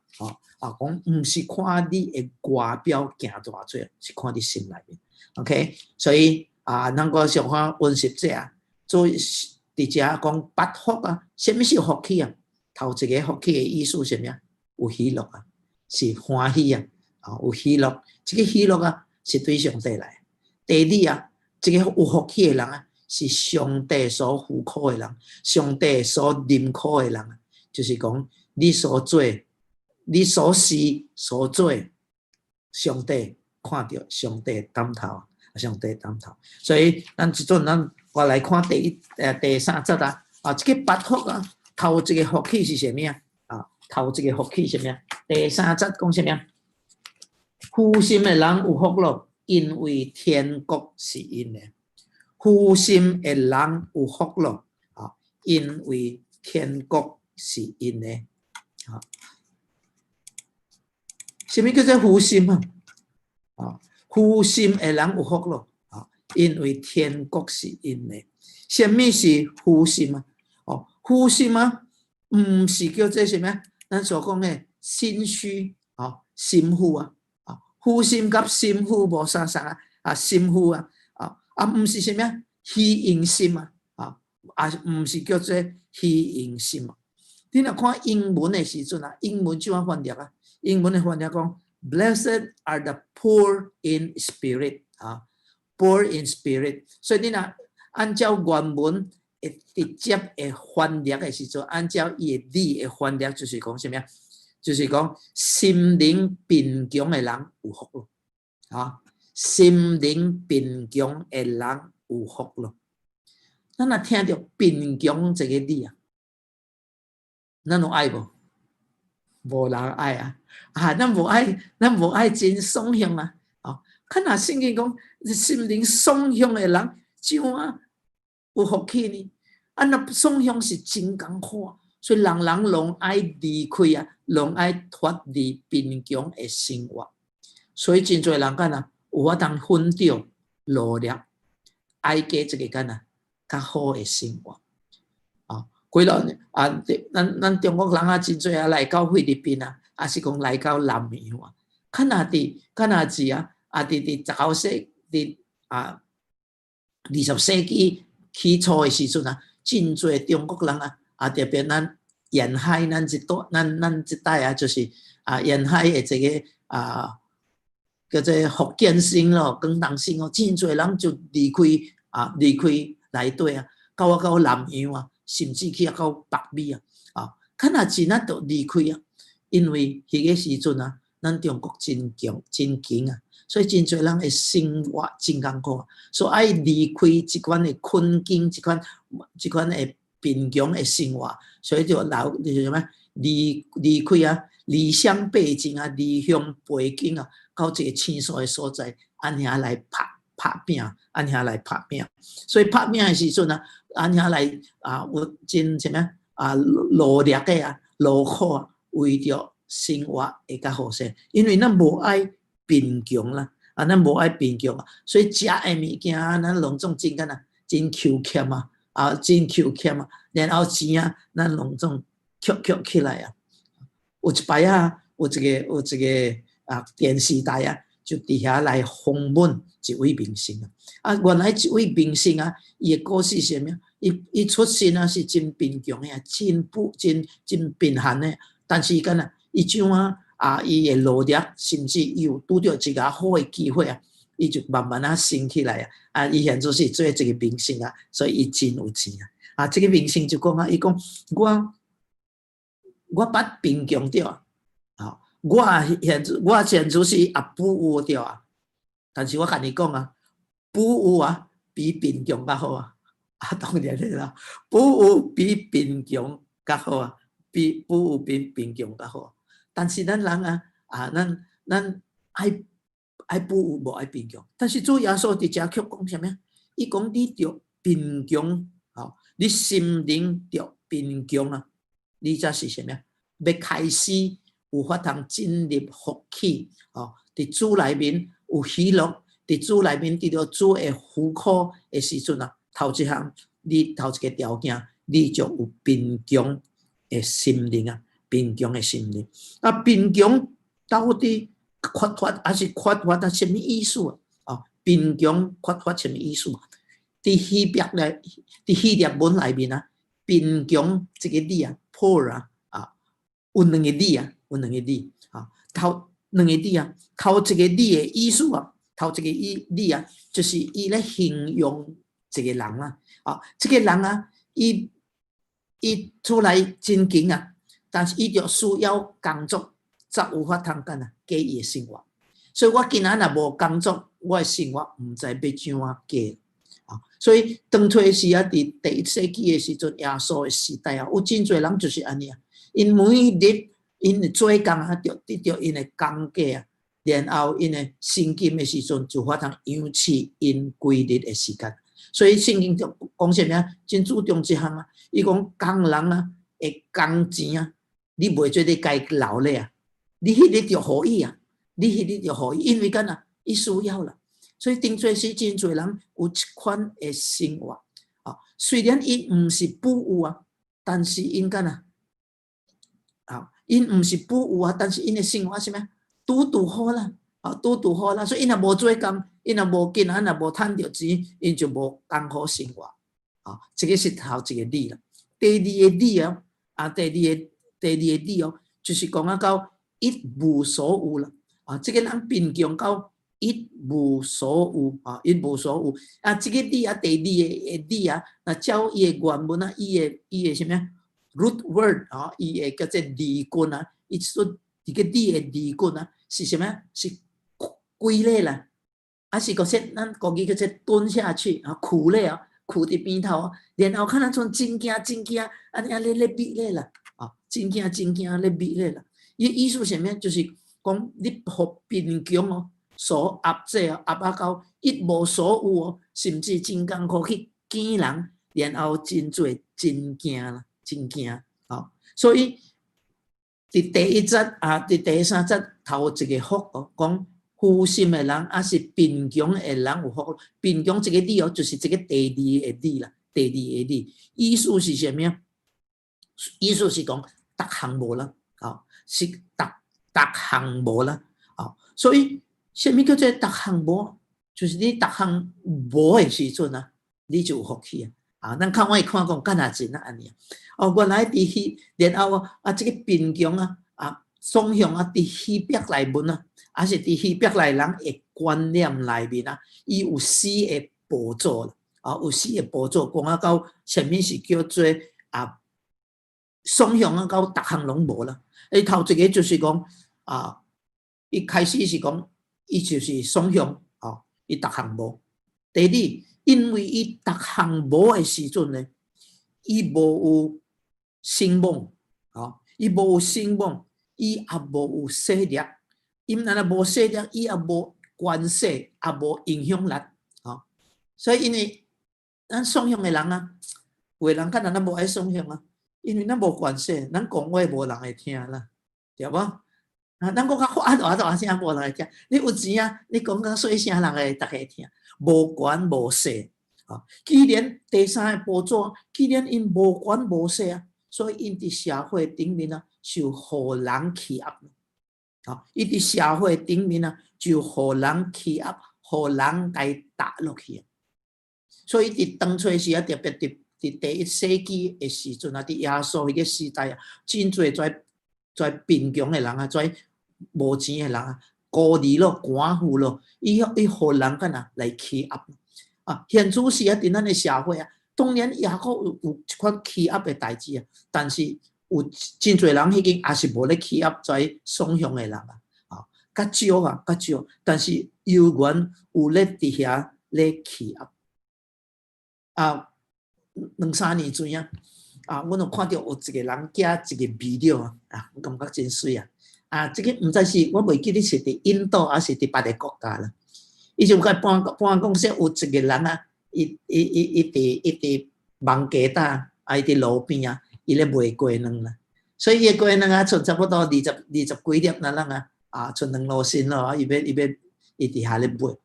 啊講毋是看你的外表行偌濟，是看你心內面。OK，所以啊，咱閣上看溫習者啊，做佇遮講八福啊，啥物是福氣啊？頭一個福氣的意思是啥物啊？有喜樂啊，是歡喜啊，啊有喜樂，這個喜樂啊是對上帝來。第二啊，這個有福氣的人啊，是上帝所許可的人，上帝所認可的人啊，就是講你所做、你所思所做，上帝看著，上帝點頭，上帝點頭。所以咱這陣咱我來看第一第三節啊，啊這個八福啊，頭一個福氣是啥物啊？啊，頭一個福氣是啥物啊？第三節講啥物啊？虛心的人有福咯，因為天國是𪜶的。虛心的人有福咯，啊，因為天國是𪜶的。啊，啥物叫做虛心啊？啊，虛心的人有福咯，啊，因為天國是𪜶的。啥物是虛心啊？哦，虛心啊，毋是叫做啥物啊？咱所講的心虛啊，心虛啊，啊，虛心佮心虛無相仝啊，啊，心虛啊，啊，啊，毋是啥物啊？虛榮心啊，啊，啊，毋是叫做虛榮心啊。你若看英文的時陣啊，英文怎樣翻譯啊？英文的翻譯講：Blessed are the poor in spirit 啊，poor in spirit。所以你若按照原文的直接的翻譯的時陣，按照伊的字的翻譯，就是講啥物啊？就是講心靈貧窮的人有福咯，啊，心靈貧窮的人有福咯。咱若聽著貧窮這個字啊，咱有愛無？無人愛啊！啊，咱無愛，咱無愛真爽向啊！哦，看若聖經講心靈爽向的人，怎啊有福氣呢？啊，若爽向是真艱苦，所以人人攏愛離開啊，攏愛脫離貧窮的生活。所以真濟人敢若有法通奮鬥努力，愛過一个敢若較好的生活。啊，幾落啊，咱中國人啊，真濟啊來到菲律賓啊，抑是講來到南洋啊，較若佇較若是啊，佇19世佇啊20世紀起初的時陣啊，真濟中國人啊，特別咱沿海咱這帶咱這帶啊，就是沿海的這个叫做福建省咯、廣東省哦，真濟人就離開內底啊，到南洋啊，甚至去到北美啊，較若真啊，就離開啊，因為彼个時陣啊，咱中國真強真窮啊，所以真濟人的生活真艱苦，所以愛離開這款的困境，這款的貧窮的生活，所以就留就是啥物離開啊，離鄉背井啊，離鄉背井啊，到這个生疏的所在，按遐來拍拼，按遐來拍拼。所以拍拼的時陣啊，按遐來啊，有真啥物啊，努力的啊，勞苦啊，為著生活會較好勢。因為咱無愛貧窮啦，咱無愛貧窮啊，所以食的物件咱攏總真敢若真抾儉啊，真抾儉啊，然後錢啊，咱攏總抾抾起來啊。有一擺啊，有一個電視台啊，就佇遐來訪問一位明星啊。原來這位明星啊，伊的故事是啥物？伊出身啊是真貧窮的，真不真真貧寒的。但是敢若伊怎啊，伊的努力，甚至伊有拄著一个好的機會啊，伊就慢慢仔升起來啊。伊現在是做一个明星啊，所以伊真有錢啊。這个明星就講啊，伊講我捌貧窮著啊，我現在是也富有著啊，但是我共你講啊，富有啊比貧窮較好啊。當然啦，富有比貧窮較好啊，比富有比貧窮較好。但是咱人啊，咱愛富有，無愛貧窮。但是主耶穌佇遮卻講啥物？伊講你著貧窮，吼，你心靈著貧窮啊，你才是啥物？欲開始有法通進入福氣，吼，佇主內面有喜樂，佇主內面得著主的許可的時陣啊，頭一項，你頭一个條件，你就有貧窮的心靈啊，貧窮的心靈。貧窮到底缺乏抑是缺乏啊？啥物意思啊？貧窮缺乏啥物意思？佇希臘文內面啊，貧窮這个字啊，poor 啊，有兩个字啊，有兩个字啊，頭兩个字啊，頭一个字的意思啊，頭一个字啊，就是伊咧形容一个人啦，這个人啊，伊厝內真窮啊，但是伊著需要工作，才有法通干啊過伊的生活。所以我今仔若無工作，我的生活毋知欲怎啊過。所以當初時啊，佇第一世紀的時陣，耶穌的時代啊，有真濟人就是按呢啊，𪜶每日𪜶做工啊，著得著𪜶的工價啊，然後𪜶的薪金的時陣，就法通養飼𪜶規日的時間。所以聖經就講啥物啊？真注重這項啊！伊講工人啊，的工錢啊，你袂做咧共伊留咧啊，你彼日就予伊啊，你彼日就予伊，因為敢若伊需要啦。所以當初時真濟人有這款的生活啊，雖然伊毋是富有啊，但是𪜶敢若𪜶毋是富有啊，但是𪜶的生活啥物？拄拄好啦，拄拄好啦，所以𪜶若無做工，𪜶若無今仔若無趁著錢，𪜶就無艱苦生活。這个是頭一个字啦。第二個字哦，第二個字哦，就是講啊到一無所有啦。這个人貧窮到一無所有啊，一無所有。這个字啊，第二个字啊，若照伊的原文啊，伊的啥物 root word 啊，伊的叫做字根啊，伊說這个字的字根啊，是啥物？是跪咧啦，抑是講說咱國語叫做蹲下去啊，跍咧啊，跍佇邊頭啊，然後看咱像真驚真驚，按呢咧覕咧啦，真驚真驚咧覕咧啦。伊意思啥物？就是講你予貧窮哦所壓制哦，壓啊到一無所有哦，甚至真艱苦去見人，然後真濟真驚啦，真驚哦。所以佇第一節啊，佇第三節頭一个福哦，講虛心的人，抑是貧窮的人有福。貧窮這个字哦，就是這个第二个字啦，第二个字。意思是啥物？意思是講，逐項無啦，哦，是逐逐項無啦，哦，所以啥物叫做逐項無？就是你逐項無的時陣啊，你就有福氣啊！啊，咱較會看講敢若真啊按呢。哦，原來佇彼，然後啊，這个貧窮啊，啊，總向啊，佇希伯來文啊，抑是佇希伯來人的觀念內面啊，伊有四个步驟啦，啊，有四个步驟，講啊到啥物是叫做啊，雙向啊到逐項攏無啦。伊頭一个就是講啊，一開始是講，伊就是雙向，哦，伊逐項無。第二，因為伊逐項無的時陣呢，伊無有聲望，哦，伊無有聲望，伊也無有勢力。伊若若無勢力，伊也無權勢，也無影響力，哦。所以因為咱雙向的人啊，有的人可能咱無愛雙向啊，因為咱無權勢，咱講話無人會聽啦，對無？啊，咱講較發大大聲，無人會聽。你有錢啊，你講較細聲，人會逐家聽。無權無勢，啊！既然第三个步驟，既然𪜶無權無勢啊，所以𪜶佇社會頂面啊，受予人欺壓。啊，伊佇社會頂面啊，就予人欺壓，予人共打落去。所以佇當初時啊，特別佇第一世紀的時陣啊，佇耶穌彼个時代啊，真濟跩跩貧窮的人啊，跩無錢的人啊，孤兒咯，寡婦咯，伊伊予人敢若來欺壓。啊，現此時啊，佇咱的社會啊，當然也閣有有這款欺壓的代誌啊，但是有真濟人彼間也是無咧欺壓跩爽向的人啊，啊，較少啊，較少，但是猶原有咧佇遐咧欺壓。啊，兩三年前啊，啊，阮有看著有一個人寄一個 video 啊，啊，我感覺真媠啊！啊，這个毋知是我袂記得是佇印度抑是佇別个國家啦。伊就共半半講說有一個人啊，伊伊伊伊佇伊佇網街搭，啊，伊佇路邊啊，伊咧賣雞卵啦。所以伊的雞卵啊，賰差不多二十二十幾粒那人啊，啊，賰兩路線咯，伊欲伊欲伊佇遐咧賣。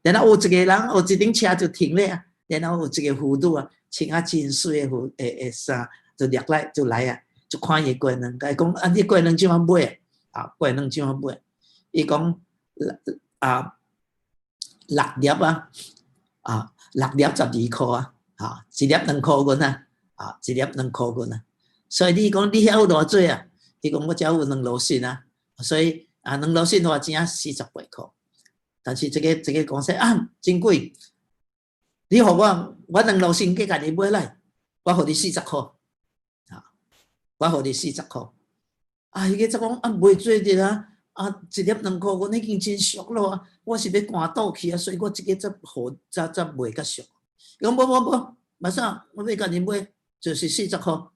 然後有一個人有一頂車就停咧啊，然後有一個婦女啊，穿啊真媠的婦的的衫，就掠來就來啊，就看伊的雞卵，共伊講啊，你雞卵怎啊買啊？雞卵怎啊買？伊講啊六粒啊，啊六粒12箍啊，啊一粒2箍銀啊，啊一粒兩箍銀啊。所以你講你遐有偌濟啊？伊講我遮有兩羅信啊，所以啊兩羅信偌錢啊？48箍。但是這个這个講說啊真貴，你予我我兩羅信計共你買來，我予你四十箍，啊，我予你四十箍。啊，彼个則講啊袂做得啊，啊一粒兩箍銀已經真俗咯啊，我是欲趕倒去啊，所以我這个才予才才賣較俗。伊講無無無，馬上我欲共你買，就是四十箍。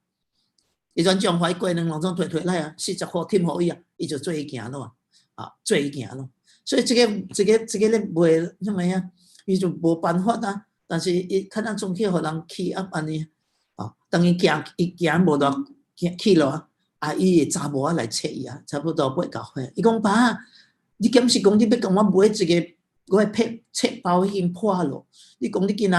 伊陣將塊雞卵攏總提提來啊，四十箍添予伊啊，伊就做伊行咯啊，做伊行咯。所以這个這个這个咧賣啥物啊，伊就無辦法啊。但是伊可能總去予人欺壓按呢，啊，當伊行伊行無偌行去咯，啊，伊的查某仔來揣伊啊，差不多八九歲。伊講爸，你敢是講你欲共我買一个，我的冊冊包已經破咯。你講你今仔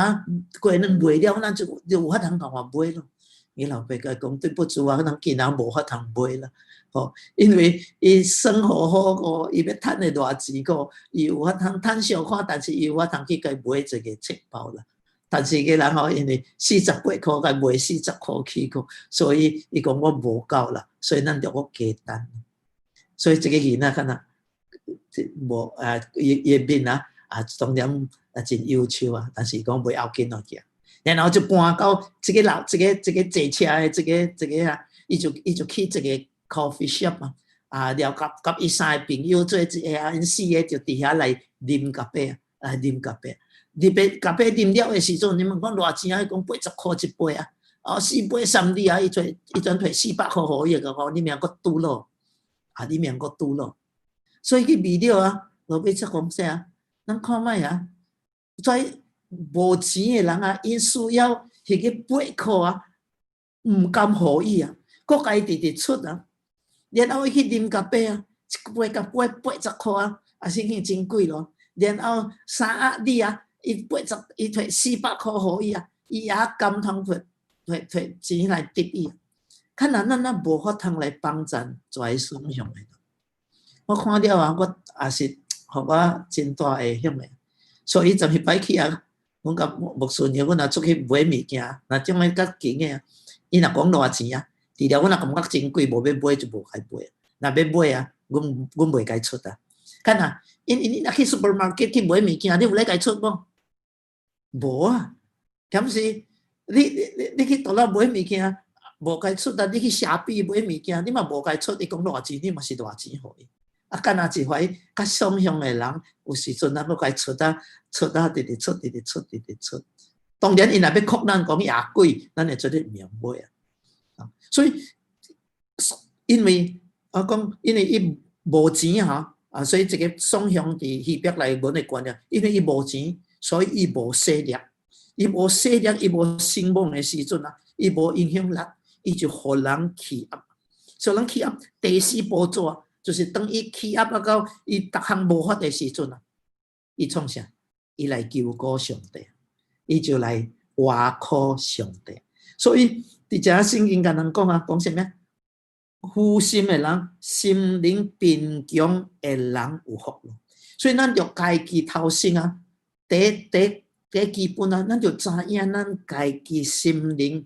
雞卵賣了，咱就就有法通共我買咯。伊老爸共伊講對不住啊，咱今仔無法通買啦，吼，因為伊生活好個，伊欲趁的偌錢個，伊有法通趁小可，但是伊有法通去共買一个冊包啦。但是個人吼，因為四十八箍共賣四十箍起個，所以伊講我無夠啦，所以咱著閣加等。所以這个囡仔敢若無啊，伊伊的面啊啊，當然啊真憂愁啊，但是伊講袂要緊咯，行。然後就搬到這个老這个這个坐車的這个這个啊，伊就伊就去這个 coffee shop 啊，啊，了佮佮伊三个朋友做一个啊，𪜶四个就佇遐來啉咖啡啊，來啉咖啡。啉杯咖啡啉了的時陣，你問講偌錢啊？伊講80箍一杯啊，哦，四杯三二啊，伊揣伊陣提400箍予伊，共講你明閣拄落，啊，你明閣拄落。所以去賣了啊，落尾才講啥啊？咱看覓啊，跩無錢的人啊，𪜶需要彼个八箍啊，毋甘予伊啊，閣共伊直直出啊，然後伊去啉咖啡啊，一杯咖啡80箍啊，啊，聖經真貴囉。然後衫仔你啊，伊80，伊提400箍予伊啊，伊也甘通提提提錢來滴伊。較難咱咱無法通來幫贊跩爽向的。我看了啊，我也是予我真大的遐個。所以十一擺去啊，阮共牧師娘，阮若出去買物件，若種個較緊的啊，伊若講偌錢啊，除了阮若感覺真貴，無欲買就無共買。若欲買啊，阮阮袂共出啊。看啊，𪜶𪜶若去 supermarket 去買物件，你有咧共出無？無啊，敢是你你你你去倒落買物件，無共出啊！你去蝦皮買物件，你嘛無共出，伊講偌錢，你嘛是偌錢予伊。啊，敢若一懷較爽向的人，有時陣咱閣共出啊，出啊，直直出，直直出，直直出。當然，𪜶若欲哭咱講也貴，咱會做得明買啊。所以，因為我講，因為伊無錢吼，啊，所以這個爽向佇希伯來文的觀念，因為伊無錢，所以伊無勢力，伊無勢力，伊無聲望的時陣啊，伊無影響力，伊就予人欺壓，予人欺壓。第四步驟就是當伊欺壓啊到伊逐項無法的時陣啊，伊創啥？伊來求告上帝，伊就來挖苦上帝。所以佇遮聖經共人講啊，講啥物？虛心的人，心靈貧窮的人有福咯。所以咱著家己頭先啊，第一第一第一基本啊，咱著知影咱家己心靈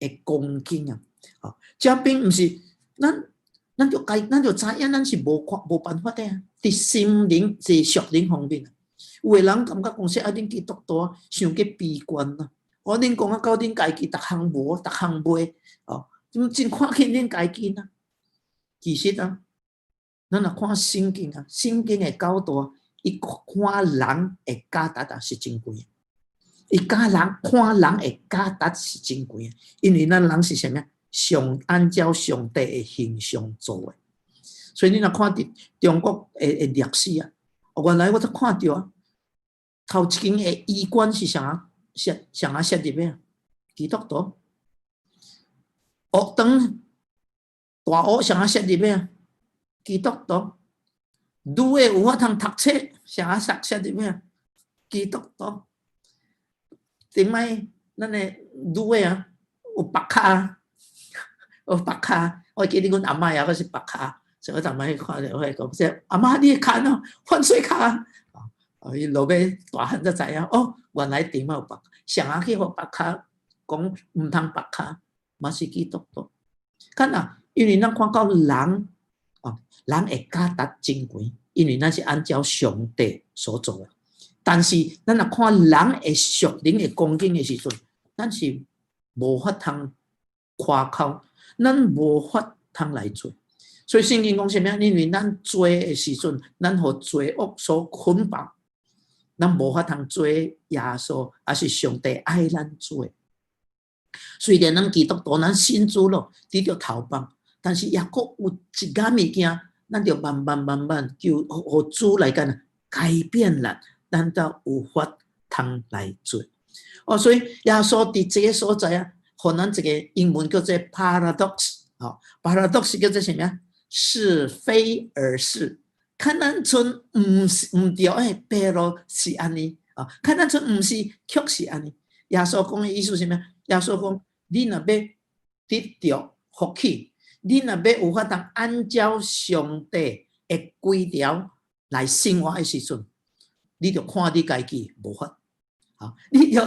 的光景啊。哦，這並毋是咱，咱著家，咱著知影咱是無看無辦法的啊。佇心靈是屬靈方面啊，有的人感覺講說啊，恁基督徒傷過悲觀啊。我恁講啊，到恁家己逐項無，逐項袂哦。怎真看輕恁家己呢？其實啊，咱若看聖經啊，聖經的角度，伊看人的價值啊是真懸。伊教人看人的價值是真懸，因為咱人是啥物？上按照上帝的形象做的。所以你若看佇中國的歷史啊，原來我才看著啊，頭一間的醫館是啥設啥設立的？基督徒。學堂大學啥設立的？基督徒。女的有法通讀冊，啥設設立的？基督徒。頂擺咱的女的啊，有縛跤，有縛跤。我記得阮阿嬤也閣是縛跤，所以我逐擺看著我會講說：阿嬤，你的跤喏，番水跤。哦，伊落尾大漢才知影，哦，原來頂擺有縛，啥去予縛跤，講毋通縛跤，嘛是基督徒。看啊，因為咱看到人，哦，人的價值真懸，因為咱是按照上帝所做的。但是咱若看人的屬靈的光景的時陣，咱是無法通誇口，咱無法通來做。所以聖經講啥物？因為咱做的時陣，咱予罪惡所捆綁，咱無法通做耶穌，抑是上帝愛咱做。雖然咱基督徒，咱信主咯，得著頭放，但是抑閣有一寡物件，咱著慢慢慢慢就予主來干改變咱，咱才有法通來做。哦，所以耶穌佇這個所在啊，予咱一個英文叫做 paradox，哦，paradox 叫做啥物？是非而是，看咱賰毋是毋對的，白路是按呢，啊，看咱賰毋是，卻是按呢。耶穌講的意思是啥物？耶穌講，你若欲得著福氣，你若欲有法通按照上帝的規條來生活的時陣，你著看你家己無法，啊，你著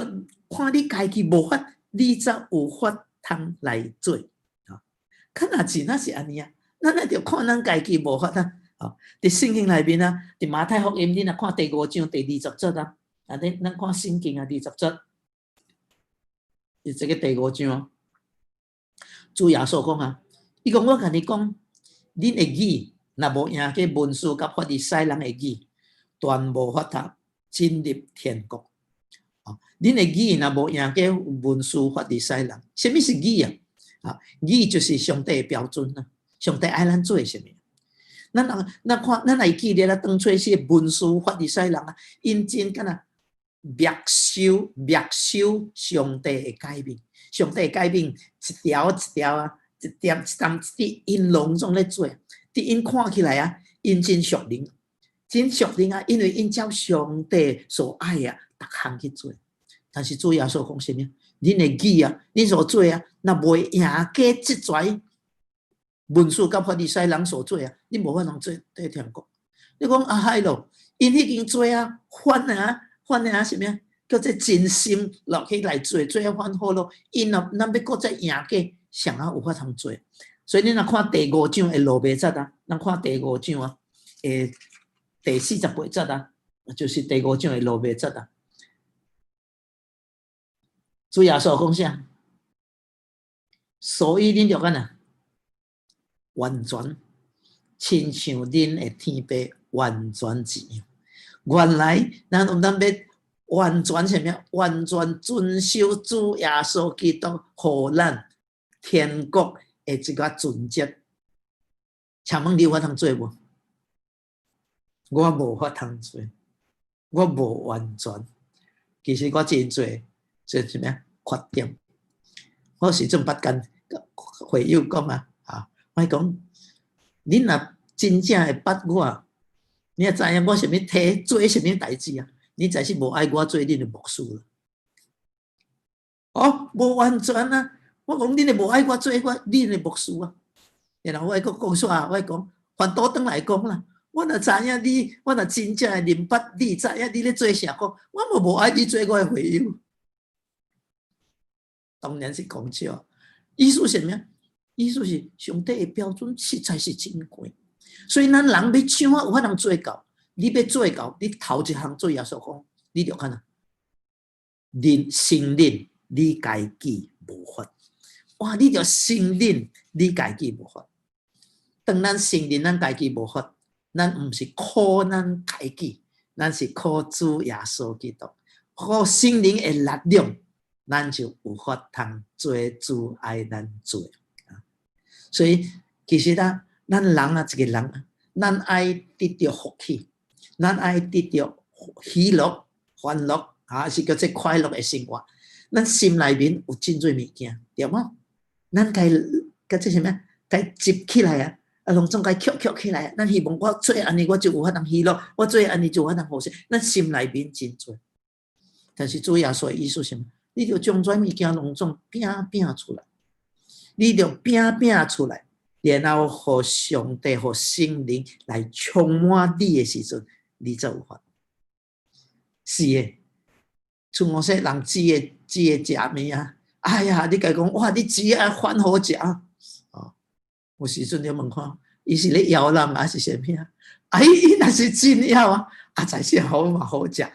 看你家己無法，你才有法通來做，啊，看若真那是按呢啊，咱若著看咱家己無法啊，啊，佇聖經內面啊，佇馬太福音，你若看第五章第二十節啊，啊，恁咱看聖經啊，二十節，是這個第五章，主耶穌講啊，伊講我共你講，恁的義若無贏過文士佮法利賽人的義，斷無法通進入天國。啊，恁的義若無贏過文士法利賽人，啥物是義啊？啊，義就是上帝的標準啊，上帝愛咱做啥物？咱若咱看，咱會記得啦，當初是文士法利賽人啊，𪜶真敢若墨守墨守上帝的誡命，上帝的誡命一條一條啊，一點一擔一滴，𪜶攏總咧做。佇𪜶看起來啊，𪜶真屬靈，真屬靈啊！因為𪜶照上帝所愛啊，逐項去做。但是主耶穌講啥物？恁的義啊，恁所做啊，若袂贏過這濟文士佮法利賽人所做啊，你無法通做得天國。你講啊嗨咯，𪜶已經做啊，反啊，反啊，啥物？叫做真心落去來做，做啊反好咯。𪜶若咱欲閣再贏過，誰仔有法通做？所以恁若看第五章的落尾節啊，咱看第五章啊，第48節啊，就是第五章的落尾節啊。主耶穌講啥？所以恁著按怎完全，親像恁的天父完全一樣。原來咱欲完全啥物？完全遵守主耶穌基督予咱天國的這個準則。請問你有法通做無？我無法通做，我無完全。其實我真濟做啥物缺點。我時陣捌共會友講啊，啊，我講，你若真正會捌我，你若知影我啥物體做啥物代誌啊？你就是無愛我做恁的牧師啦。哦，無完全啊！我講恁會無愛我做我恁的牧師啊。然後我閣講煞，我講反倒轉來講啦。我若知影你，我若真正會認捌你，知影你咧做啥講，我嘛無愛你做我的會友。當然是講笑，意思是啥物？意思是上帝的標準實在是真懸，所以咱人欲想啊，有法通做到。你欲做到，你頭一項做耶穌講，你著按怎認承認你家己無法。哇！你著承認你家己無法。當咱承認咱家己無法，咱毋是靠咱家己，咱是靠主耶穌基督，靠聖靈的力量，咱就有法通做主愛咱做。所以其實啊，咱人啊，一個人啊，咱愛得著福氣，咱愛得著喜樂、歡樂，啊，是叫做快樂的生活。咱心內面有真濟物件，對無？咱該叫做啥物？該集起來啊！啊，攏總該抾抾起來。咱希望我做按呢，我就有法通喜樂；我做按呢，就有法通好勢。咱心內面真濟，但是主耶穌的意思是啥物？你著將這物件攏總摒摒出來，你著摒摒出來，然後予上帝、予聖靈來充滿你的時陣，你才有法。是的，像我說人煮的煮的食物啊，哎呀，你共伊講哇，你煮啊反好食哦。有時陣你問看，伊是咧枵人還是啥物啊？哎，伊若是真枵啊，啊，在是好嘛好食。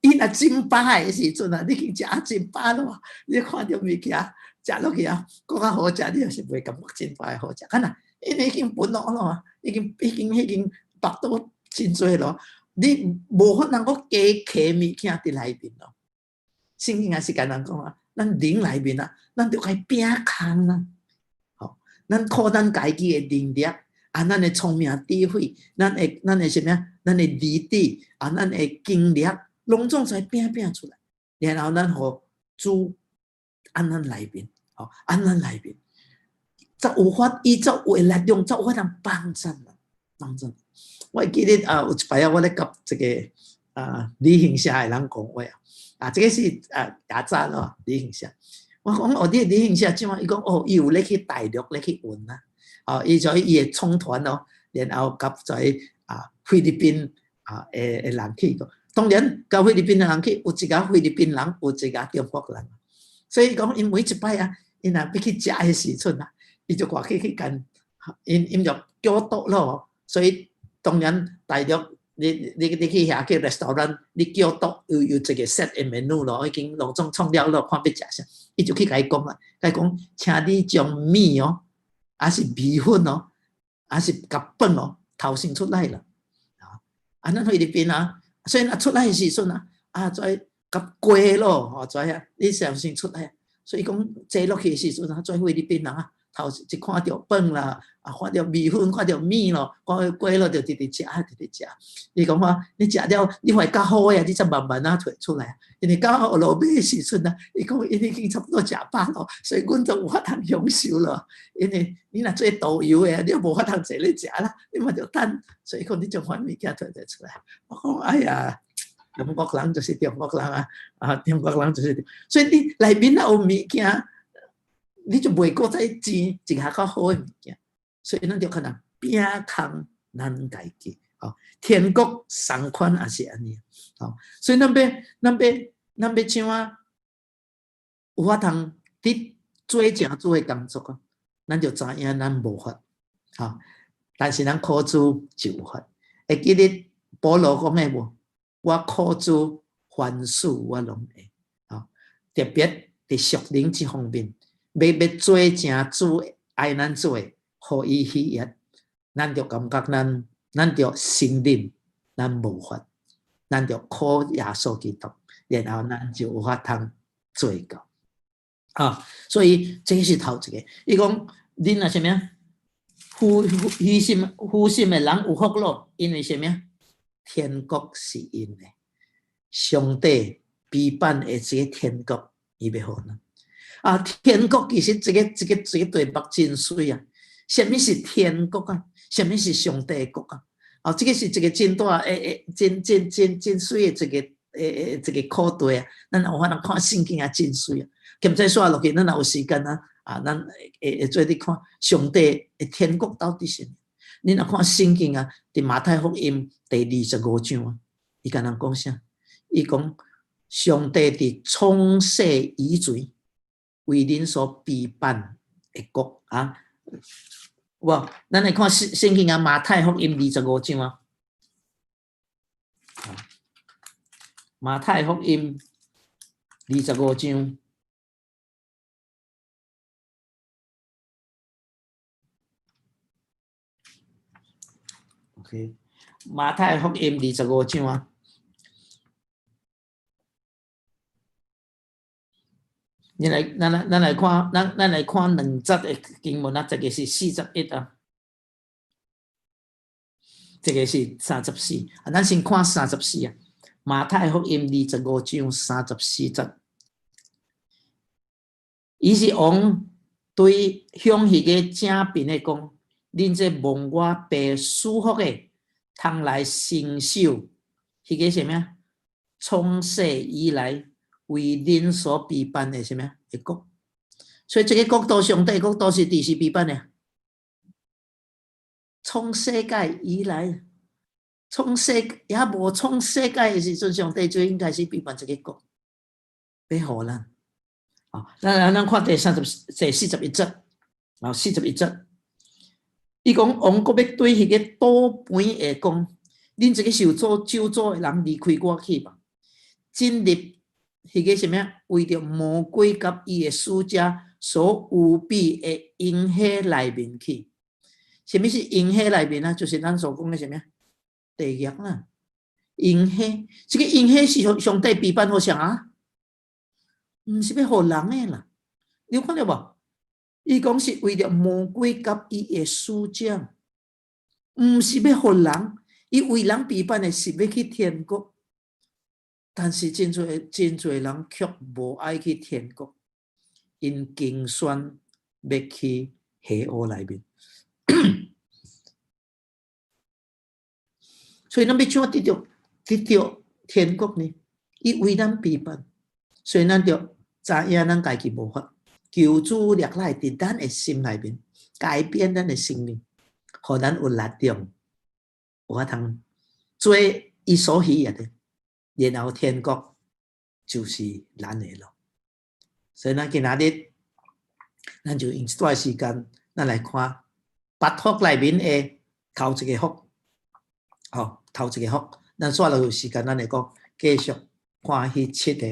伊若真飽的時陣啊，你去食啊真飽咯，你看著物件食落去啊，閣較好食，你也是袂感覺真飽的好食。敢若因為已經分落咯嘛，已經已經已經腹肚真濟咯，你無法通閣加加物件佇內面咯。聖經也是共咱講啊，咱靈內面啊，咱著該摒空啊，吼，咱靠咱家己的能力啊，咱的聰明智慧，咱的啥物啊，咱的理智啊，咱的經歷，攏總使摒摒出來，然後咱予主按咱內面，吼，按咱內面，才有法，伊才有力量，才有法通幫贊啊，幫贊。我會記得啊，有一擺啊，我咧佮這個啊旅行社的人講話啊，啊，這個是啊亞贊咯，旅行社。我講哦，你旅行社怎啊？伊講哦，伊有咧去大陸咧去運啊，哦，伊就伊會創團咯，然後佮在啊菲律賓啊的人去。當然，佮菲律賓的人去，有一个菲律賓人，有一个中國人。所以講，𪜶每一擺啊，𪜶若欲去食的時陣啊，伊就掛去去共，𪜶就叫桌咯。所以當然大陸，你去遐去 restaurant，你叫桌有一個 set 的 menu 咯，已經攏總創了咯，看欲食啥，伊就去共伊講啊，共伊講，請你將麵哦，還是米粉哦，還是共飯哦，頭先出來啦。啊，咱菲律賓啊。所以若出來的時陣啊，啊，再佮雞咯，吼，知影你先先出來，所以講坐落去的時陣啊，在菲律賓人啊，頭一看著飯啦，啊，看著麵粉，看著麵咯，看著粿咯，就直直食，直直食。伊講話，你食了，你會較好的，你才慢慢仔提出來。因為到落尾時陣啊，伊講𪜶已經差不多食飽咯，所以阮就有法通享受咯。因為你若做導遊的，你無法通坐咧食啦，你嘛著等。所以講你將款物件提提出來。我講哎呀，中國人就是中國人啊，啊，中國人就是，所以你內面若有物件，你就袂閣再煎一下較好的物件。所以咱就可能餅空咱家己，吼，天國仝款也是按呢，吼，所以咱欲怎啊有法通佇做正主的工作啊？咱就知影咱無法，吼，但是咱靠主就有法。會記得保羅講的無？我靠主凡事我攏會，吼，特別佇屬靈這方面，欲做正主愛咱做的，予伊喜悅，咱就感覺咱著承認咱無法，咱著靠耶穌基督，然後咱就有法通做到。啊，所以這是頭一個。伊講恁若啥物啊？虛心的人有福咯，因為啥物啊？天國是𪜶的，上帝備辦的這個天國，伊欲予咱。啊，天國其實這個題目真媠啊！啥物是天國啊？啥物是上帝的國啊？哦，這個是一個真大真真真真媠的一個課題啊！咱有法通看聖經也真媠啊！兼且煞落去，咱若有時間啊，啊，咱會做佇看上帝的天國到底是。你若看聖經啊，佇馬太福音第25章啊，伊共人講啥？伊講上帝佇創世以前為恁所備辦的國啊。無，咱來看聖經啊，馬太福音二十五章啊。馬太福音二十五章。OK，馬太福音二十五章啊。你來，咱來看兩節的經文啊，一個是41啊，一個是三十四。啊，咱先看三十四啊。馬太福音二十五章三十四節，伊是王對向彼個正邊的講：恁這蒙我爸賜福的，通來承受彼個啥物啊？創世以來為恁所備辦的啥物啊？的國。所以這個國度，上帝國度是佇時備辦的？創世界以來，創世猶無創世界的時陣，上帝就已經開始備辦這個國，欲予咱。哦，咱看第41節，啊，四十一節，伊講王閣欲對彼個倒邊的講，恁這個受詛咒詛的人離開我去吧，進入彼個啥物啊？為著魔鬼佮伊的使者所預備的營火內面去。啥物是營火內面啊？就是咱所講的啥物啊？地獄啦。營火，這個營火是上帝備辦予誰啊？毋是欲予人的啦。你有看著無？伊講是為著魔鬼佮伊的使者，毋是欲予人。伊為人備辦的是欲去天國，但是真濟真濟人卻無愛去天國，𪜶揀選欲去黑屋內面。所以咱欲怎得著天國呢？伊為咱備辦，所以咱著知影咱家己無法，求主掠來佇咱的心內面，改變咱的生命，予咱有力量，有法通做伊所喜悅的，然後天國就是咱的咯。所以咱今仔日，咱就用這段時間，咱來看八福內面的頭一個福，吼，頭一個福。咱煞落有時間，咱會閣繼續看彼七個。